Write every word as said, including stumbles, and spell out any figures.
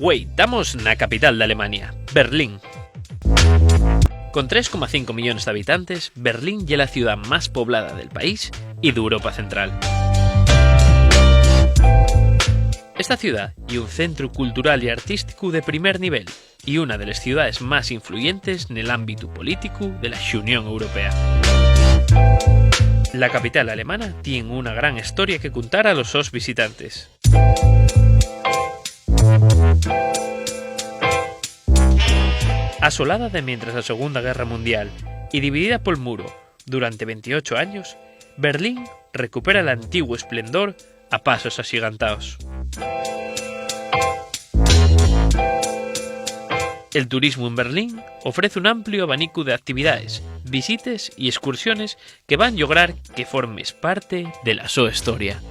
Güei, tamos na capital d'Alemaña, Berlín. Con tres coma cinco millones d'habitantes, Berlín ye la ciudá más poblada del país y d'Europa Central. Esta ciudá ye un centru cultural y artísticu de primer nivel y una de les ciudaes más influyentes nel ámbitu políticu de la Xunión Europea. La capital alemana tien una gran hestoria que cuntar a los sos visitantes. Asolada de mientras la Segunda Guerra Mundial y dividida pol muro durante ventiocho años, Berlín recupera l'antiguu esplendor a pasos axigantaos. El turismu en Berlín ofrez un ampliu abanicu d'actividaes, visites y escursiones que van llograr que formes parte de la so hestoria.